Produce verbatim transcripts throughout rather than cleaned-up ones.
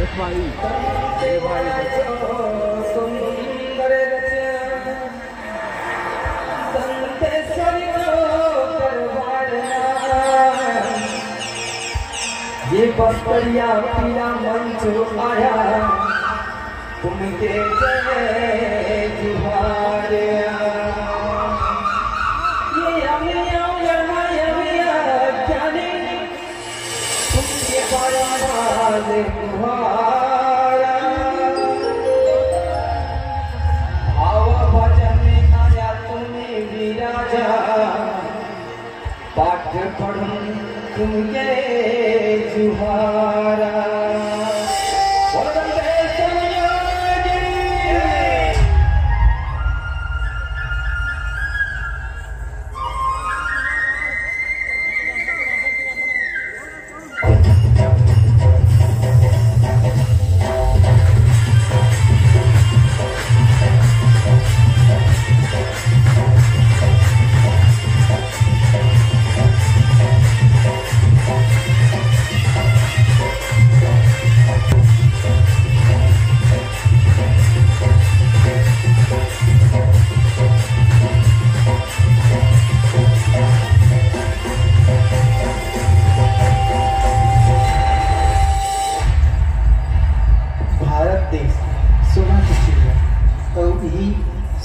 भाई, ए भाई, सुंदर रचना, संत सरियो दरबार। ये बस्तरिया पीला मंच आया, तुमके जय जुहार। ये अमिया लड़ाया जाने, तुमके बारंबार गुहारा। भाव भजन में आया तुम्हें विराजा, पाठ पढ़ूं तुमके जुहारा। बोल बंदे सोनिया की। भारत देश सोना के चिड़िया, अउ इही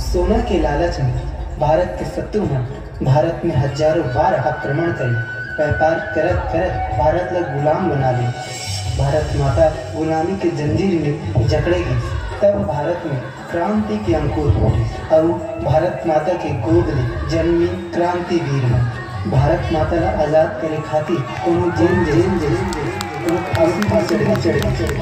सोना के लालच में भारत के शत्रु मन भारत में हजारों बार आक्रमण करे, व्यापार करत करत भारत ला गुलाम बना ले। भारत माता गुलामी के जंजीर में जकड़े गिस, तब भारत में क्रांति के अंकुर फूटिस अउ भारत माता के गोद ले जनमी क्रांतिवीर मन भारत माता ला आजाद करे खातिर कोनो जेल, जेल, जेल, कोनो फांसी पर चढ़, चढ़, चढ़,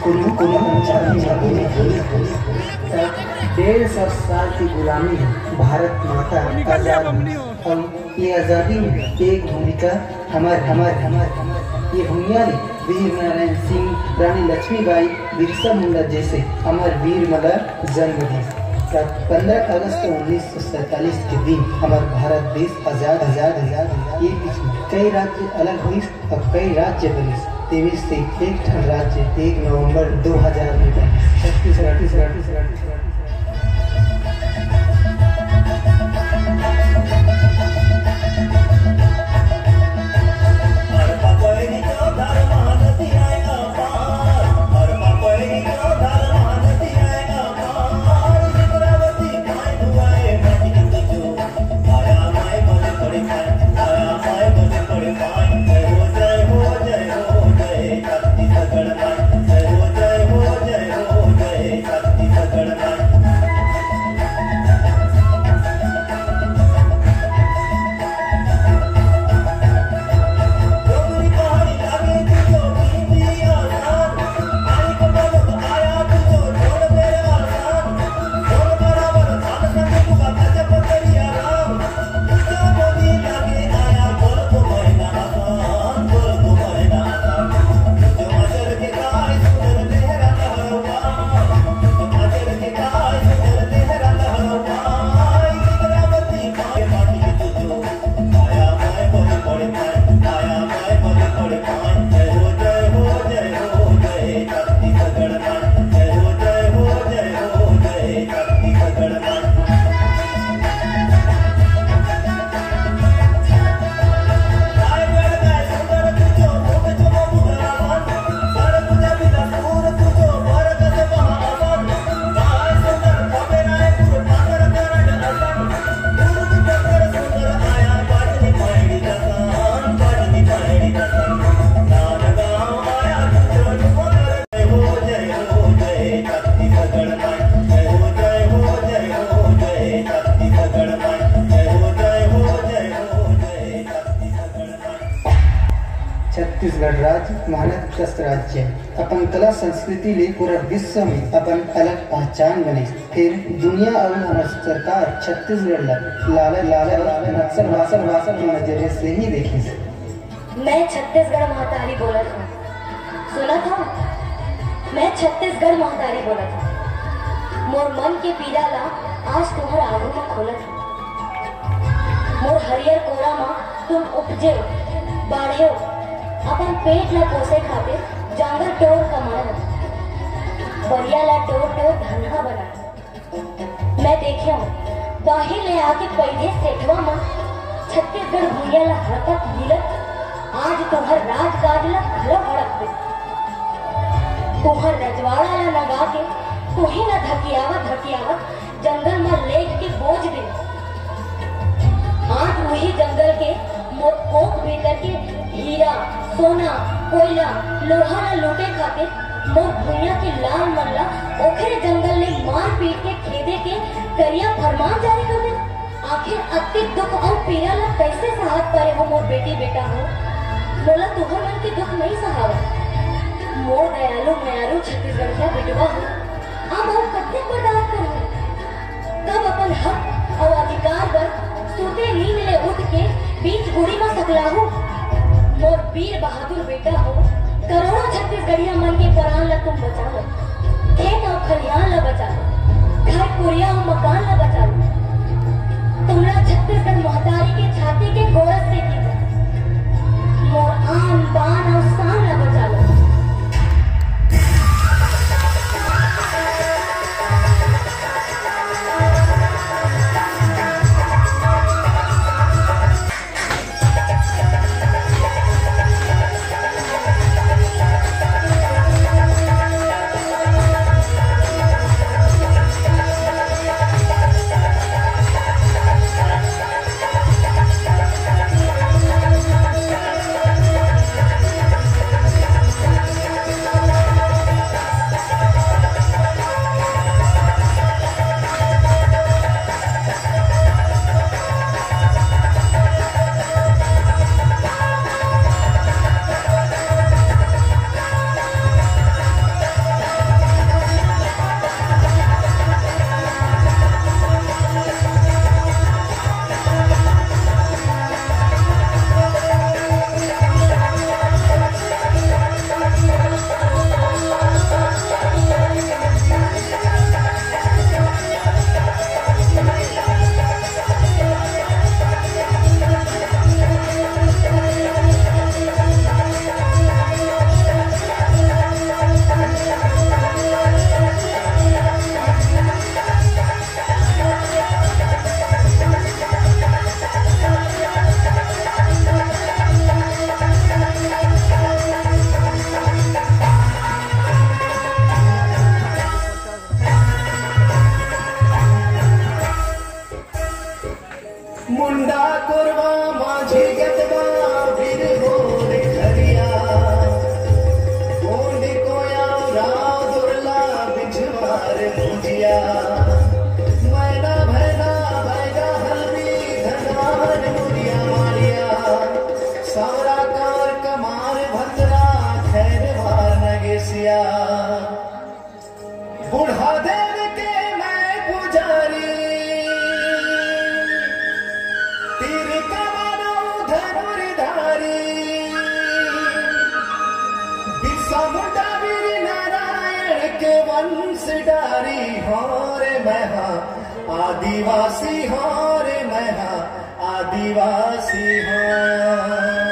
कोनो, कोनो छाती, छाती में गोली, गोली, गोली। तब डेढ़ सौ साल की गुलामी में भारत माता आजाद हुई। अउ ये आजादी में एक भूमिका हमर, हमर, हमर, हमर, ये भुइयां ले वीर नारायण सिंह, रानी लक्ष्मीबाई, बिरसा मुंडा जैसे अमर वीर मन ला जन्म दीस। तब पन्द्रह अगस्त उन्नीस सौ सैंतालीस के दिन हमर भारत देश आजाद, आजाद, आजाद, आजाद। ये बीच में कई राज्य अलग होइस अउ कई राज्य बनिस। तेवीस से एक ठन राज्य एक नवंबर दो हजार में बनिस। छत्तीसगढ़, छत्तीसगढ़, छत्तीसगढ़। छत्तीसगढ़ राज्य महानतकस राज्य अपन कला संस्कृति ले पूरा विश्व में अपन अलग पहचान बने। फिर दुनिया अउ हमर सरकार छत्तीसगढ़ ला लाला, लाला, लाला नक्सल भाषा, भाषा के नजरिया से ही देखिस। मैं छत्तीसगढ़ महतारी बोलत हूँ, सुनत हव? मैं छत्तीसगढ़ महतारी बोलत हूँ। मोर मन के पीड़ा ला आज तुम्हर आगू म खोलत हूँ। मोर हरियर कोरा म तुम उपजेव, बाढ़ेव, अपन पेट ला पोसे खातिर जांगर टोर कमाएव। परिया ला टोर टोर धनहा बनाए। मैं देखेंव, बाहिर ले आके पैदे सेठवा मन छत्तीसगढ़ भुइयां ला हड़पत हिलत, आज तुहर राजकाज ला घलो हड़प दे। तुहर रजवाड़ा ला नगा के, तुही ला धकियावत धकियावत जंगल म लेग के बोज दे। आज उही जंगल के मोर कोख भीतर के हीरा, सोना, कोयला, लोहा ला लूटे खातिर मोर भुइयां के लाल मन ला ओखरे जंगल ले मार पीट के खेदे के करिया फरमान जारी कर दे। आखिर अतेक दुख अउ पीरा ला कइसे सहत परे हो मोर बेटी बेटा हो? मोला तुहर मन के दुख नइ सहावय। मोर दयालु मयारू छत्तीसगढ़िया बेटवा हो, अब अउ कतेक बर्दाश्त करहूं? कब अपन हक अउ अधिकार बर सुते नींद ले उठ के बीच गुड़ी म सकलाहू? मोर वीर बहादुर बेटा हो, करोड़ों छत्तीसगढ़िया मन के परान ला तुम बचा लो, खेत अउ खलिहान ला बचा लो, घर कुरिया अउ मकान ला बचा लो। तुमला छत्तीसगढ़ महतारी के छाती के गोरस से की मोर आन बान अउ शान ला बचा लो। मुंडा कोरवा माझी गतवा बिरहोर खरिया, गोंड कोया राव दुरला बिछवार मुजिया, मैना भैना बैगा हल्दी धनवान मुरिया मारिया, सावरा कांवर कमार भतरा खैरवार नगेसिया। बुढ़ा देव के मैं पुजारी, तीर कमानो धनुर्धारी, बिरसा मुंडा वीर नारायण के वंश डारी। हौं रे मैं हाँ आदिवासी, हौं रे मैं हाँ आदिवासी हौं।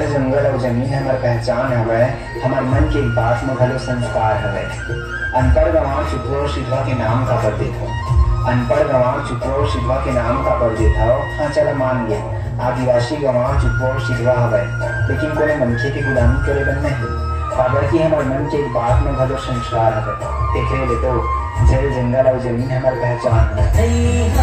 जंगल अउ जमीन हमर पहचान हवय, हमर मन के बात म घलो संस्कार हवय। अनपढ़ गंवार चुपवा अउ सिधवा के नाम काबर देथव? अनपढ़ गंवार चुपवा अउ सिधवा के नाम काबर देथव? हाँ, चला मान गे, आदिवासी गंवार चुपवा अउ सिधवा हवय, लेकिन कोनो मनखे के गुलामी करे बर नहीं, काबर कि हमर मन के बात म घलो संस्कार हवय। तेखरे ले तो जल, जंगल अउ जमीन हमर पहचान हवय।